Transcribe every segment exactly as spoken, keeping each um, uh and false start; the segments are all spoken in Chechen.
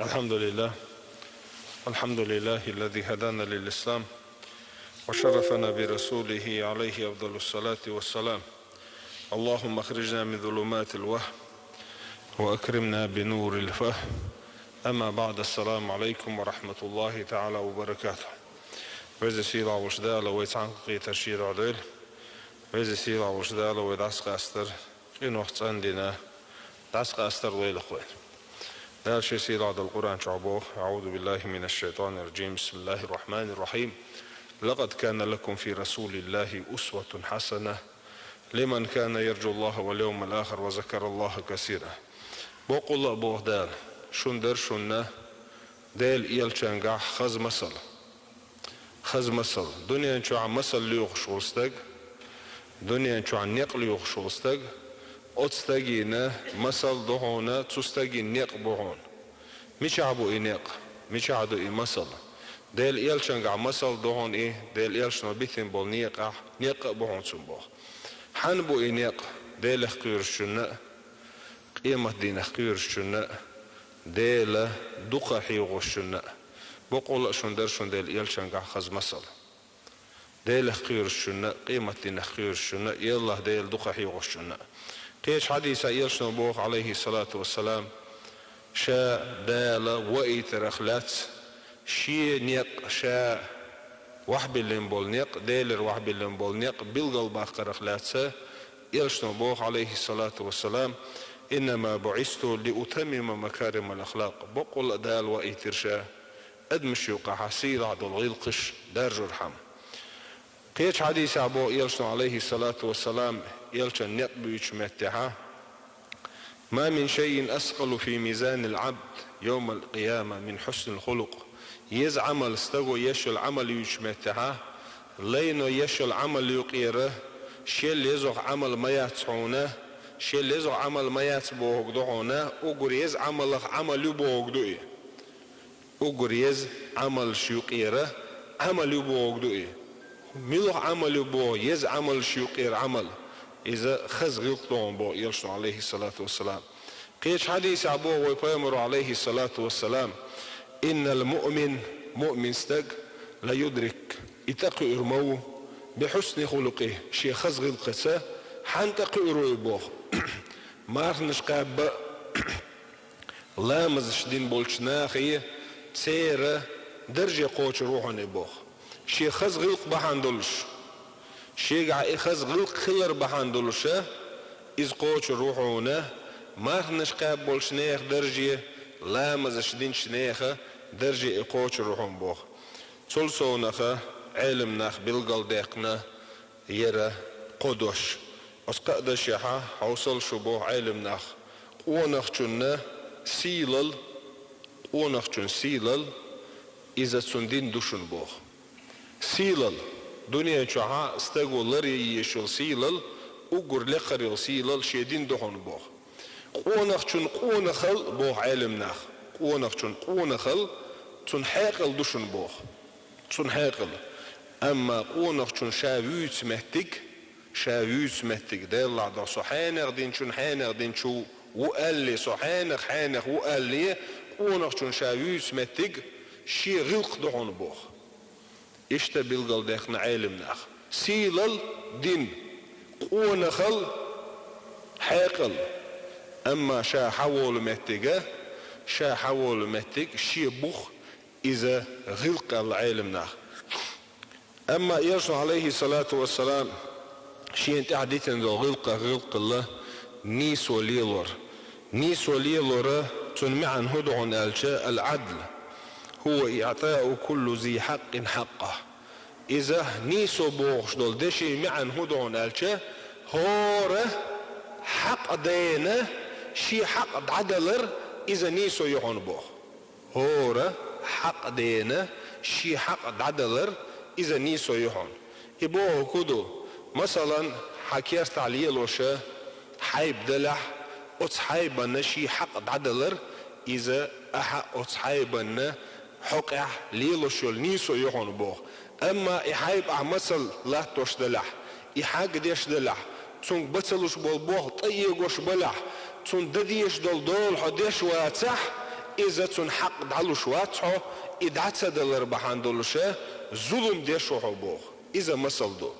الحمد لله. الحمد لله الذي هدانا للإسلام وشرفنا برسوله عليه أفضل الصلاة والسلام. اللهم أخرجنا من ظلمات الوهم وأكرمنا بنور الفهم. أما بعد، السلام عليكم ورحمة الله تعالى وبركاته. Веза-Сийлахь волчу Дала вай цхьаьнакхетар шера дойла. Веза-Сийлахь волчу Дала вай дӀасакъастар къинойх цӀандина, дӀасакъастар лойла вайна. Дала Шен сийлахь долу Къуръан чохь боху: أعوذ بالله من الشيطان الرجيم. بسم الله الرحمن الرحيم. لقد كان لكم في رسول الله أسوة حسنة لمن كان يرجو الله واليوم الآخر وذكر الله كثيرا. Боккъалла а боху Дала, шун дара шуна Делан элчангахь хаза масал. Хаза масал. Дуьнен чохь масал лоьхуш волу стаг, дуьнен чохь некъ лоьхуш волу стаг, оцу стагана масал ду хьуна, цу стагана некъ бу хьуна. Мичахь бу и некъ? Мичахь ду и масал? Делан элчангахь масал ду хьуна и, Делан элчано битина болу некъахь, некъ а бу хьуна цунна боху. Хьанна бу и некъ? Делах кхоьручунна а, къематдийнах кхоьручунна а, Делан дукха хьоьхучунна а. Боккъалла а шун дара шуна Делан элчангахь хаза масал. Делах кхоьручунна а, къематдийнах кхоьручунна а, и АллахӀ Делан дукха хьоьхучунна а. Кхечу хьадисехь элчано боху, Ӏалайхиссалату вассалам, ша Дала ваийтарх лаьцна, шен некъ, ша вахьбиллина болу некъ, Делера вахьбиллина болу некъ билгалбаккхарх лаьцна, элчано боху, Ӏалайхиссалату вассалам: إنما بعثت لأتمم مكارم الأخلاق. Боккъалла а Дала ваийтира ша адамашна юкъахь сийлахь долу гӀиллакхаш даржорхьама. Кхечу хьадисехь боху элчано, Ӏалайхиссалату вассалам, элчан некъ буьйцучу меттехь: ما من شيء أثقل في ميزان العبد يوم القيامة من حسن الخلق. Еза Ӏамал, стага еш йолу Ӏамал юьйцучу меттехь, лайно еш йолу Ӏамал юкъера шел езох Ӏамал ма яц хьуна, шел езох Ӏамал ма яц бохург ду хьуна, уггар еза Ӏамалах Ӏамал ю бохург ду и. Уггар еза Ӏамалш юкъера Ӏамал ю бохург ду и. Муьлха Ӏамал ю боху, еза Ӏамалш юкъера Ӏамал? Иза хаза гӀиллакх ду хьуна боху элчано, Ӏалайхиссалату вассалам. Кхечу хьадисехь боху вай пайхамаро, Ӏалайхиссалату вассалам: إن المؤمن, муъмин стаг, ليدرك, и тӀекхуьур ма ву, بحسن خلقه, шен хаза гӀиллакхаца. Хьанна тӀекхуьур ву и боху? Марханаш кхаба а, ламазаш дина болчу нахе, церан дарже кхочур ву хьуна и боху. Шен хаза гӀиллакх бахьана долуш, шегахь и хаза гӀиллакх хилар бахьана долуша, иза кхочур ву хьуна, марханаш кхаба болчу нехан дарже, ламазаш динчу нехан дарже и кхочур ву хьуна боху. Цул совнаха Ӏелам нах билгалдаьккхина яра кхо дош. Оцу кхаа дашехьа хьовсал шу боху Ӏелам нах: къонахчунна сийлал, къонахчун сийлал, иза цунна дин ду шуна боху. Сийлал, дуьнен чохьа стаго ларъян езаш йолу сийлал, уггар лекхара йолу сийлал шен дин ду хьуна боху. Къонахчун къонахал боху Ӏелам нах, къонахчун къонахал, цунна хьекъал ду шуна боху. Цунна хьекъал. Амма къонахчун ша вуьйцу меттиг, ша вуьйцу меттиг, Деллахь доху, со хьенех динчун хьенех динчу ву аьлле, со хьенех хьенех ву аьлле, къонахчун ша вуьйцу меттиг шен гӀиллакх ду хьуна боху. Иштта билгалдаьккхина Ӏелам нах: сийлал дин, къонахал хьекъал. Амма ша хьаволу меттига, ша хьаволу меттиг шен бух, иза гӀиллакх аьлла Ӏелам нах. Амма элчано, Ӏалайхиссалату вассалам, шена тӀехь дитина долу гӀиллакхах гӀиллакх хилла нийсо лелор. Нийсо лелора, цунна маьӀна хӀун ду хьуна аьлча, العدل هو إعطاء كل ذي حق حقه. Иза нийсо бохуш долу дешин маьӀна хӀун ду хьуна аьлча, хӀора хьакъ дена шен хьакъ дӀадалар, иза нийсо ю хьуна боху. ХӀора хьакъ дена шен хьакъ дӀадалар, иза нийсо ю хьуна. И бохург хӀун ду? Масалан, хьан кертахь лелоша хьайба далахь, оцу хьайбанна шен хьакъ дӀадалар, иза ахьа оцу хьайбанна хьокъехь лелош йолу нийсо ю хьуна боху. Амма и хьайба ахь мацалла латтош далахь, и хьагга деш далахь, цунга бан ца луш болу болх тӀеэгош балахь, цунна дан дезаш долу дола хьо деш вацахь, Иза цунна хьакъ дӀалуш вац хьо, и дӀа ца далар бахьана долуша зулум деш ву хьо боху. Иза масал ду.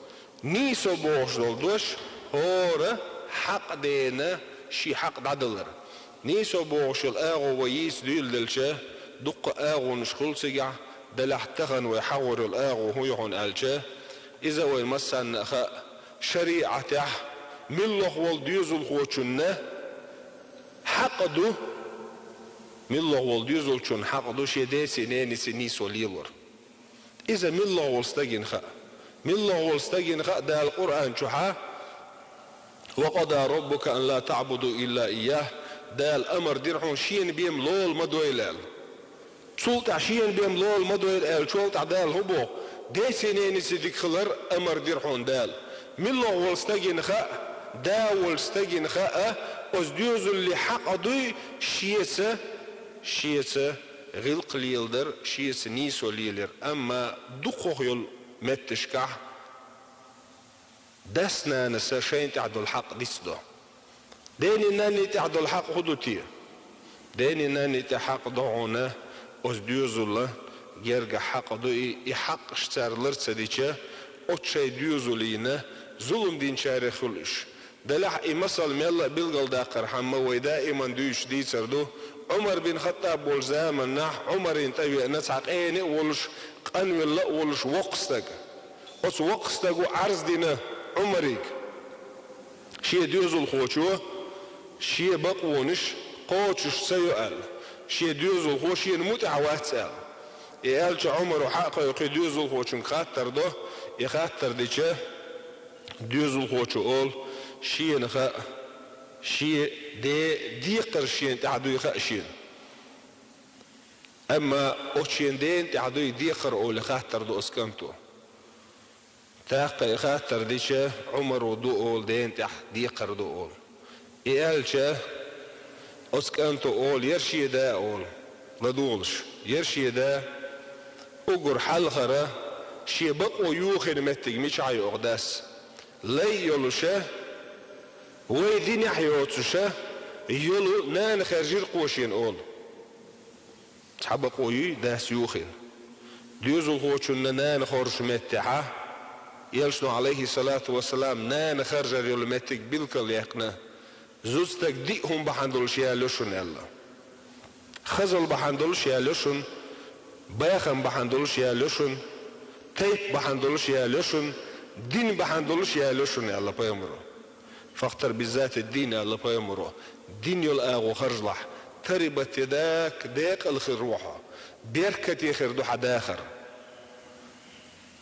Нийсо бохуш долу дош хӀора хьакъ дена шен хьакъ дӀадалар. Нийсо бохуш йолу агӀо вай йийца дуьйладелча, дуккха агӀонаш хуьлу цигахь, делахь тахана вай хьахор йолу агӀо хӀун ю хьуна аьлча, иза вайн массарна а хаьа, шариӀатехь муьлхха волу доьзалхочунна хьакъ ду, муьлхха волу доьзалчунна хьакъ ду шен деца-ненаца нийсо лелор. Иза муьлхха волу стагана хаьа. Муьлхха волу стагана хаьа Дала Къуръан чохь: «Ва къада раббука ан ла таъбуду илла ийяхь», Дала амар дира хьуна шена бен лола ма дойла аьлла. Цул тӀаьхьа шена бен лола ма дойла аьллачул тӀаьхьа Дала хӀун боху? Деца-ненаца дика хилар амар дира хьуна Дала. Муьлхха волу стагана хаьа, да волчу стагана хаьа, оцу доьзалан хьакъ дуй шеца, шеца гӀиллакх леладар, шеца нийсо лелаяр. Амма дукхах йолу метташкахь дас-нанас шайна тӀехь долу хьакъ дицдо. Дена-нанна тӀехь долу хьакъ хӀун ду те? Дена-нанна тӀехь хьакъ ду хьуна, оцу доьзалан гергахь хьакъ ду и, и хьакъаш цара лар ца дича, оцу шайн доьзална зулам динчарех хуьлу уьш. Делахь и масал мелла а билгалдаккхархьама вай даиман дуьйцуш дийцар ду, Ӏумар бин Хаттаб волчу заманахь Ӏумарна тӀевеана цхьа къена а волуш, къанвелла а волуш воккха стаг. Оцу воккха стага Ӏарз дина Ӏумарига шен доьзалхочо шен бакъонаш кхочуш ца йо аьлла, шен доьзалхо шена муьтӀахь вац аьлла. И аьлча Ӏумара хьа а кхойкхий доьзалхочуьнга хаттар до, и хаттар дича, доьзалхочо олу, шена хаьа, шен ден декхарш шена тӀехь дуй хаьа шена. Амма оцу шен дена тӀехь дуй декхар олий хаттар до оцу кӀанто. ТӀаккха и хаттар дича, Ӏумара ду олу дена тӀехь декхар ду олу. И аьлча, оцу кӀанто олу, яра шен да олу, ладугӀалаш, яра шен да, уггар хьалхара шен бакъо йохийна меттиг мичахь ю оха дас? Лай йолуша, вай динехь йоцуша йолу нана хаьржира кхо шена олу. Цхьа бакъо юй дас йохийна. Доьзалхочунна нана хоржучу меттехьа, элчано, Ӏалайхиссалату вассалам, нана харжар йолу меттиг билгал яьккхина, зуда стаг диъ хӀума бахьана долуш ялайо шуна аьлла. Хазал бахьана долуш ялайо шуна, бахам бахьана долуш ялайо шуна, тайп бахьана долуш ялайо шуна, дин бахьана долуш ялайо шуна аьлла пайхамаро. «Фахтар биззати дин», аьлла пайхамаро. Дин йолу агӀо харжалахь, тарибат ядак, декъала хир ву хьо, беркате хир ду хьан дахар.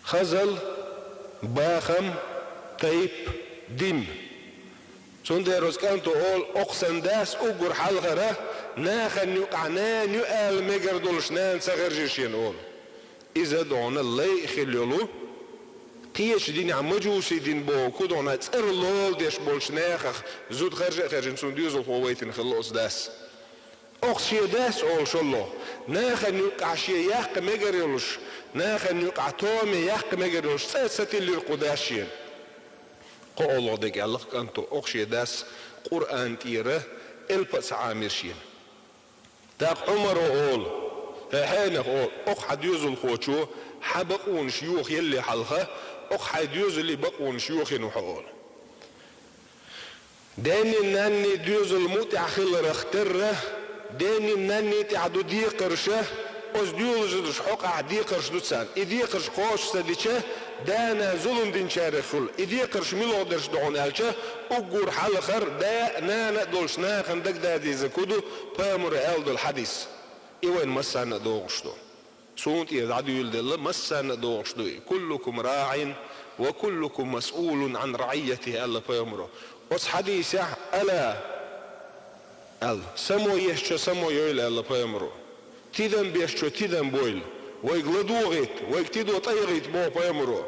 Хазал, бахам, тайп, дин. Цундела оцу кӀанто олу, оха сан дас уггар хьалхара нахана юкъахь нана ю ала мегар долуш нана ца хержира шена олу. Иза догӀна лай а хилла йолу, кхечу динехь мажусий дин боху, кху догӀна цӀера лола деш болчу нахах зуда харжа а хаьржина, цунна доьзалхо вайтина хилла оцу дас. Оха шен дас олу шолло, нахана юккъахь шен яккха мегар йолуш, нахана юккъахь томе яккха мегар йолуш цӀа а ца тиллира кху дас шена. КхоалгӀа дерг аьлла-кх кӀанто, оха шен дас Къуръан тӀера элпа а ца Ӏамира шена. ТӀаккха Ӏумаро олу: «ХӀей, хьенех, олу, оха хьан доьзалхочо хьан бакъонаш йохаялле хьалха, оха хьайн доьзалий бакъонаш йохийна ву хьо», олу. Денний-нанний доьзал муьтӀахь хиларх терра, денний-нанний тӀехь ду декхарша, оцу доьзалш хьокъехь декхарш ду царна. И декхарш кхочуш ца дича, да-нана зулам динчарех хуьлу. И декхарш муьлха дерш ду хьуна аьлча, уггар хьалхара да а, нана а долчу нахана дагададийза кху ду пайхамаро аьлла долу хьадис. И вайн массарна а догӀуш ду. Цунна тӀера дӀадуьйладелла массарна а догӀуш ду и: «Куллукум раӀин ва куллукум масъулун Ӏан раӀийятихи», аьлла пайхамаро. Оцу хьадисехь: «Ала», аьлла, «само ешчо само йойла», аьлла пайхамаро. «Тидам бешчо тидам бойла». Вайга ладогӀийта, вайга тидо тӀаягӀийта боху пайхамаро.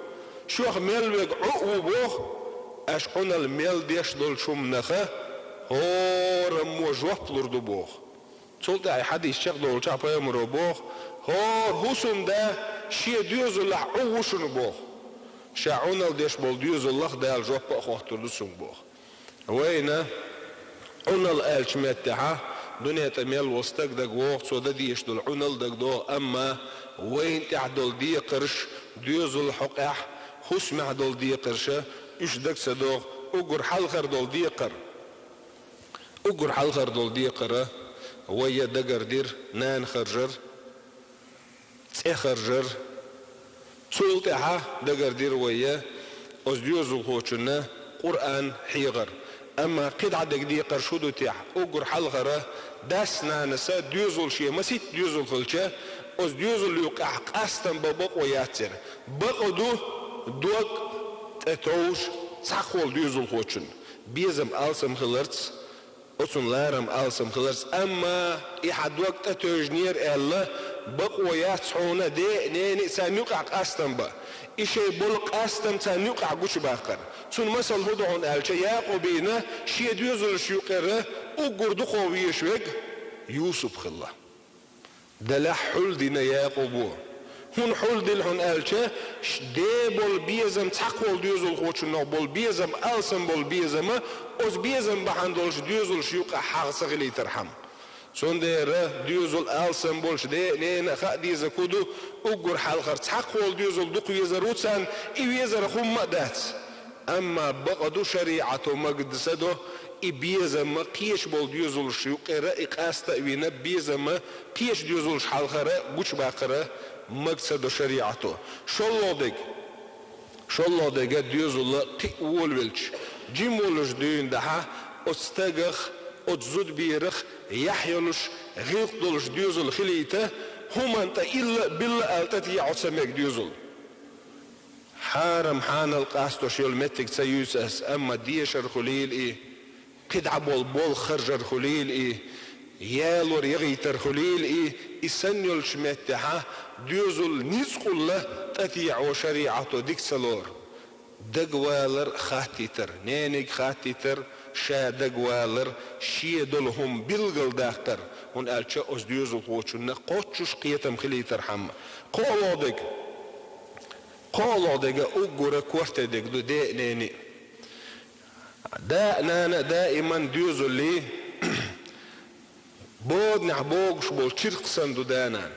Шух мел верг Ӏу а ву боху, аша Ӏуналла мел деш долчу хӀуманах хӀораммо жоп лур ду боху. Цул тӀаьхьа и хьадис чекхдолчохь пайхамаро боху: «ХӀора хӀусамда шен доьзаллехь Ӏу ву шуна», боху. Ша Ӏуналла деш болу доьзаллах Дала жоп а хоттур ду цунна боху. Вайна Ӏуналла аьллачу меттехьа Дуьне тӀа мел волу стаг дага вогӀу, цо дан дезаш долу Ӏуналла дага догӀу, амма вайна тӀехь долу декхарш, доьзал хьокъехь, хӀусамехь долу декхарша, уьш дага ца догӀу, уггар хьалхара долу декхар. Уггар хьалхара долу декхара вай я дагардира нана харжар, цӀе харжар. Цул тӀаьхьа дагардира вай я оцу доьзалхочунна Къуръан хьехар. Амма кхидӀа дага декхар шу ду техь, уггар хьалхара дас-нанаса доьзал шен маситта доьзал хилча, оцу доьзал юккъехь къастам бан бакъо яцара. Бакъо ду дог тӀе товш цхьаккхолу доьзалхочунна. Безам алсам хиларца, оцунна ларам алсам хиларца, амма и хьан дог тӀетевжинера аьлла, бакъо яц хьуна ден а, ненан а царна юкъахь къастам бан. И шайн болу къастам царна юкъахь гучубаккхар. Цунна масал хӀун ду хьуна аьлча, Якъубина шен доьзалш юкъера уггар дукхо везаш верг Юсуп хилла. Делахь хьул дина Якъубо. ХӀунда хьул дина хьуна аьлча, ш-, ден болу безам цхьаккхолу доьзалхочунах болу безам, алсам болу безама, оцу безам бахьана долуш доьзалш юкъахь хьагӀ ца хилийтархьама. Цундела доьзал алсам болуш ден а, ненан а хаа деза хӀун ду, уггар хьалхара цхьаккхолу доьзал дукха везар ву царна, и везарх хӀумма а дац. Амма бакъ ду шариӀато магадса до, и безам кхечу болу доьзалш юкъера и къаста а вина, безам кхечу доьзалш хьалхара гучубаккхара маг ца до шариӀато. ШолгӀа дега, шолгӀа дега доьзал кхин а волавелча, жима волуш дуьйна дахьа, оцу стагах, оцу зудберах яхь йолуш, гӀиллакх долуш доьзал хилийта, хӀуманна тӀе илла а, билла а ала тӀетеӀо ца мега доьзал. Хьарам-хьанал къастош йолу меттиг ца юьйцу ас, амма дешар хуьлийла и, кхидӀа болу болх харжар хуьлийла и, ялор яхийтар хуьлийла и, и санна йолчу меттехьа доьзал ницкъулла тӀетеӀо шариӀато дика ца лору. Дагавалар хаттийтар, нениг хаттийтар, ша дагавалар, шен долу хӀума билгалдаккхар, хӀунда аьлча оцу доьзалхочунна кхоччуш кхетам хилийтархьама. КхоалгӀа дега. КхоалгӀа дега уггара корте дега ду ден а, ненан а. Да а, нана а даиман доьзаллий боданехь богуш болу чиркх санна ду да-нана.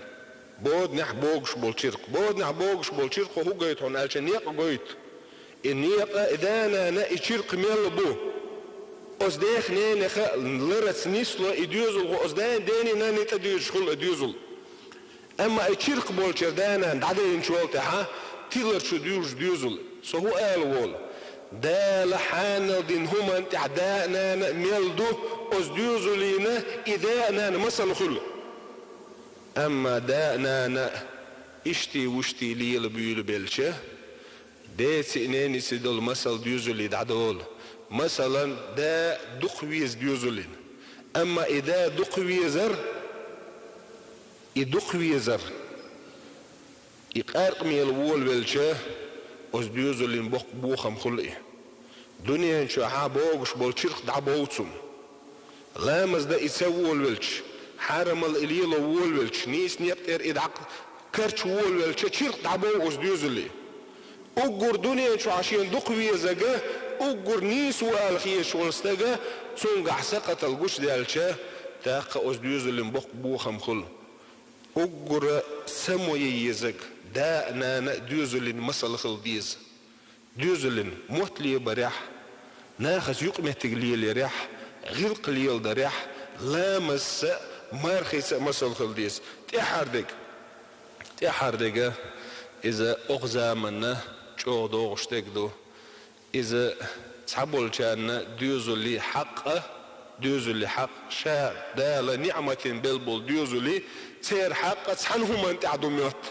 Боданехь богуш болу чиркх. Боданехь богуш болу чиркхо хӀун гойту хьуна аьлча, некъ гойту. И некъа, и да-нана, и чиркх мел бу. Оцу дех-ненах лараца нисло и доьзалхо, оцу да-, дени-нанни тӀедуьйжуш хуьлу и доьзал. Амма и чиркх болчара да-нана дӀадайначул тӀаьхьа тилар чу дуьйлуш доьзал. Со хӀун ала волу? Дала хьанал дина хӀуманна тӀехь да а, нана а мел ду, оцу доьзаллина и да а, нана а масал хуьлу. Амма да а, нана а ишти-вушти лела буьйлабелча, деций, нениций долу масал доьзаллий дӀадолу. Масалан, да дукха веза доьзаллина. Амма и да дукха везар, и дукха везар, и къаркъа мела волавелча, оцу доьзаллин боккха бохам хуьлу и. Дуьнен чохьа богуш болу чиркх дӀабовцу. Ламаз дан и ца волавелча, хьарамал и лело волавелча, нийса некъ тӀера и дӀакхача волавелча, чиркх дӀабов оцу доьзаллий. Уггар дуьнен чохь шена дукха везага, уггар нийса ву ала хеташ волу стага, цуьнгахь сакхатал гучудаьлча, тӀаккха оцу доьзаллин боккха бохам хуьлу. Уггара само ян езаг, да а, нана а доьзаллин масал хила деза. Доьзаллин мотт лебарехь, нахаца юкъаметтиг леларехь, гӀиллакх леладарехь, ламазца а, мархица а масал хила деза. ТӀаьххьара дега. ТӀаьххьара дега, иза оха заманна чӀогӀа догӀуш дега ду. Иза цхьаболчарна доьзаллий хьакъ а, доьзаллий хьакъ, ша Дала ниӀматин бел болу доьзаллий, церан хьакъ а цхьана хӀуманна тӀехь ду моьтту.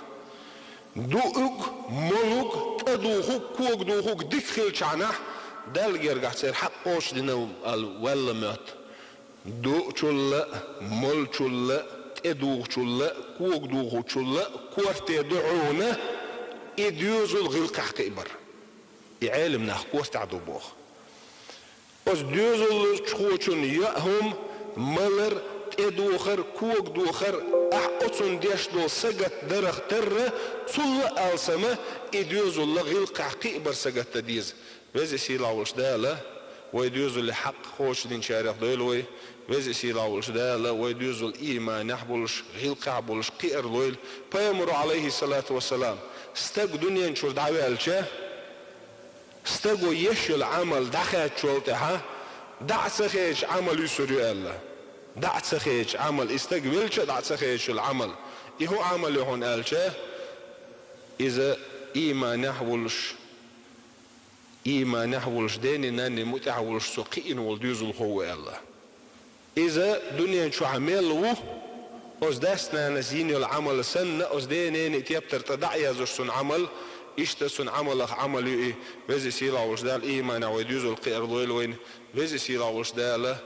Дуъуг, молуг, тӀедухуг, когадухуг дика хилчахьанахь, Далла гергахь церан хьакъ кхочушдина аьлла ваьлла моьтту. Дуъучулла а, молучулла а, тӀедухучулла а, когадухучулла а корте ду хьуна и доьзал гӀиллакхехь кхиабар. И Ӏелам нах кортехь ду боху. Оцу доьзалчухочун йоӀ хӀума, малар, тӀедухар, когадухар, ахь оцунна деш долу сагатдарах тарра, цулла а алсама и доьзалла гӀиллакхехь кхиабар сагатдан деза. Веза-Сийлахь волчу Дала Вай доьзале хьакъ кхочушдинчарех дойла вай. Веза-сийлахь волчу Дала вай доьзал ийманехь болуш, гӀиллакхехь болуш кхиар лойла. Пайхамаро, Ӏалайхиссалату вассалам, стаг дуьнен чуьра дӀаваьлча, стаго еш йолу Ӏамал дӀахаьччул тӀаьхьа, дӀа а ца хедаш Ӏамал юьсур ю аьлла. ДӀа а ца хедаш Ӏамал, и стаг велча а дӀа а ца хедаш йолу Ӏамал. И хӀун Ӏамал ю хьуна аьлча, иза ийманехь волуш, ийманехь волуш, дене-нанне мутӀахь волуш цо кхиъна волу доьзалхо ву аьлла. Иза дуьнен чохь мел ву, оцу дас-нанас йина йолу Ӏамал санна, оцу дене-нене тептар тӀе дӀа а яздеш цуьнан Ӏамал, иштта цуьнан Ӏамалах Ӏамал ю и. Веза-сийлахь волчу Дала ийманехь вай доьзал кхиар лойла вайна. Веза-сийлахь волчу Дала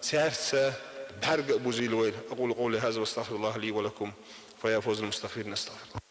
цаьрца бӀаьрга а бузийла вайна. أقول قولي هذا وأستغفر الله لي ولكم، فيا فوز المستغفرين، أستغفر الله.